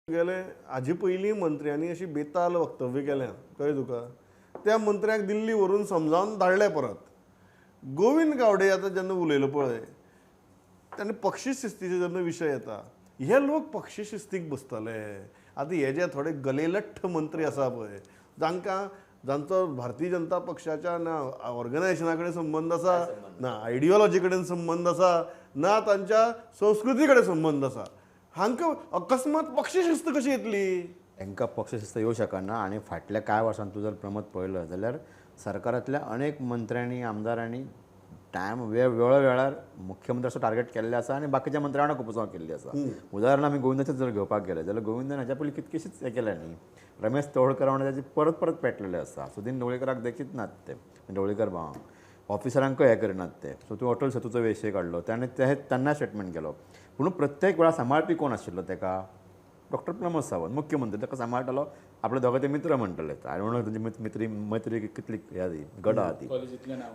गेले हाजे पयलीं मंत्र्यांनी अशी बेताल वक्तव्य केल्या, कळ्ळें तुका? त्या मंत्र्यांक दिल्ली व्हरून समजावन धाडले परत. गोविंद गावडे आतां जेन्ना उलयलो पळय, तेन्ना पक्षशिस्तीचो जेन्ना विशय येता, हे लोक पक्षशिस्तीक बसतले. आतां हे जे थोडे गलेलठ्ठ मंत्री आसा पळय, जांकां जांचो भारतीय जनता पक्षाच्या ना ऑर्गनायझेशना कडेन संबंद आसा, ना आयडियोलॉजी कडेन संबंद आसा, ना तांच्या संस्कृती कडेन संबंद आसा, हांकां अकस्मात पक्षशिस्त कशी येतली? तांकां पक्षशिस्त येवं शकना. आनी फाटल्या कांय वर्सां तूं जर प्रमोद पळयलो जाल्यार सरकारांतल्या अनेक मंत्र्यांनी, आमदारांनी टायम वेळो वेळार मुख्यमंत्र्याचो टार्गेट केल्लें आसा आनी बाकीच्या मंत्र्यांक खुबसांव केल्ली आसा. उदाहरण आमी गोविंदाचें जर घेवपाक गेले जाल्यार गोविंदान हाच्या पयलीं कितकेशीच हें केलें न्ही. रमेश तवडकर वांगडा ताची परत परत पेटलेले आसा. सुदीन ढवळीकराक देखीत नात ते, ढवळीकर भावांक, ऑफिसरांकय हें करिनात ते. सो तूं अटल सेतूचो विशय काडलो, ताणें ते तेन्ना स्टेटमेंट केलो. पूण प्रत्येक वेळार सांबाळपी कोण आशिल्लो तेका? डॉक्टर प्रमोद सावंत, मुख्यमंत्री ताका सांबाळटालो. आपले दोगां ते मित्र म्हणटले. I don't know तांची मित्री मैत्री कितली हे ती गट आहा ती.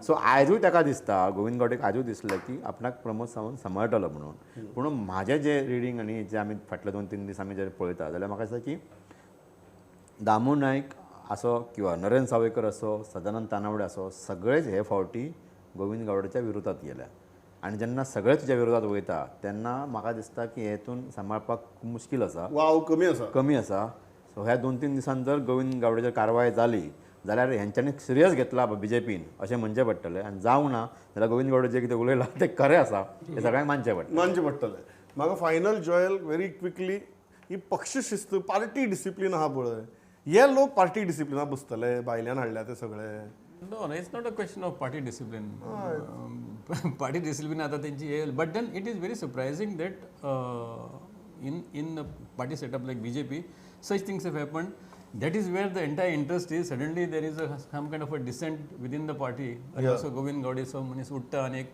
सो आयजूय ताका दिसता, गोविंद गावडेक आयजूय दिसलें की आपणाक प्रमोद सावंत सांबाळटलो म्हणून. पूण म्हाजें जें रिडींग आनी जें आमी फाटले 2-3 दीस आमी जर पळयता जाल्यार म्हाका दिसता की दामू नायक आसो किंवा नरेंद्र सावयकर असो, सदानंद तानावडे असो, सगळेच हे फावटी गोविंद गावडेच्या विरोधात गेल्या. आनी जेन्ना सगळे तुज्या विरोधात वयता तेन्ना म्हाका दिसता की हेतून सांबाळपाक खूब मुश्कील आसा. वाव कमी आसा. कमी आसा. सो ह्या 2-3 दिसान जर गोविंद गावडेचेर कारवाय जाली जाल्यार हेंच्यांनी सिरियस घेतला बीजेपीन अशें म्हणचें पडटलें. आनी जावंक ना जाल्यार गोविंद गावडे जें कितें उलयलां तें खरें आसा हें सगळ्यांक मानचें पडटलें. मानचें पडटलें. म्हाका फायनल जॉयल व्हेरी क्विकली, ही पक्षशिस्त, पार्टी डिसिप्लीन आहा पळय, हे लोक पार्टी डिसिप्लिना बसतले भायल्यान हाडल्या ते सगळे? No, no, it's not a question of party discipline. Party discipline आता तेंची हे, but then it is very surprising that in a party setup like BJP, such things have happened. That is where the entire interest is. Suddenly there is a some kind of a dissent within the party. And also Govind Gaude so मनीस उठ्ठा आनी एक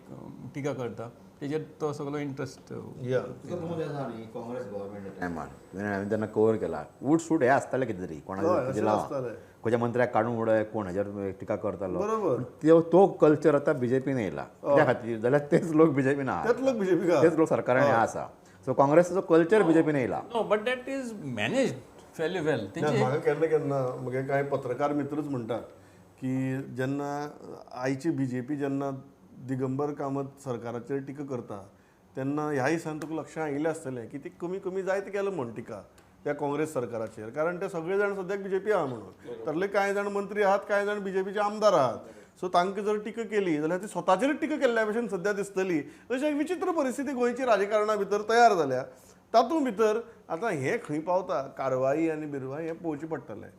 टिका करता, तेजेर तो सगळो interest. Congress government टायमार हांवें तेन्ना कवर केला, उठ सूट हे आसताले कितें तरी. कोणाक अशें आसतालें. खंयच्या मंत्र्याक काडून उडय, कोण हाजेर टिका करतालो. तो कल्चर आतां बीजेपीन येयला. कित्या खातीर जाल्यार तेच लोक बीजेपीन आहा. तेच लोक बीजेपी. तेच लोक सरकारान हे आसा. सो काँग्रेसाचो कल्चर बीजेपीन येयला. No, but that is managed fairly well. तेंचे म्हाका केन्ना केन्ना म्हगे कांय पत्रकार मित्रच म्हणटात की जेन्ना आयची बीजेपी जेन्ना दिगंबर कामत सरकाराचेर टिका करता तेन्ना ह्या दिसान तुका लक्षां आयिल्लें आसतलें की ती कमी कमी जायत गेलें म्हूण टिका त्या काँग्रेस सरकाराचेर, कारण ते सगळे जाण सद्याक बीजेपी आहा म्हणून. तातले कांय जाण मंत्री आहात, कांय जाण बीजेपीचे आमदार आहात. सो तांकां जर टिका केली जाल्यार ती स्वताचेरच टिका केल्ल्या भशेन सद्या दिसतली. अशी एक विचित्र परिस्थिती गोंयची राजकारणा भितर तयार जाल्या. तातूंत भितर आतां हें खंय पावता कारवाई आनी बिरवाय हें पळोवचें पडटलें.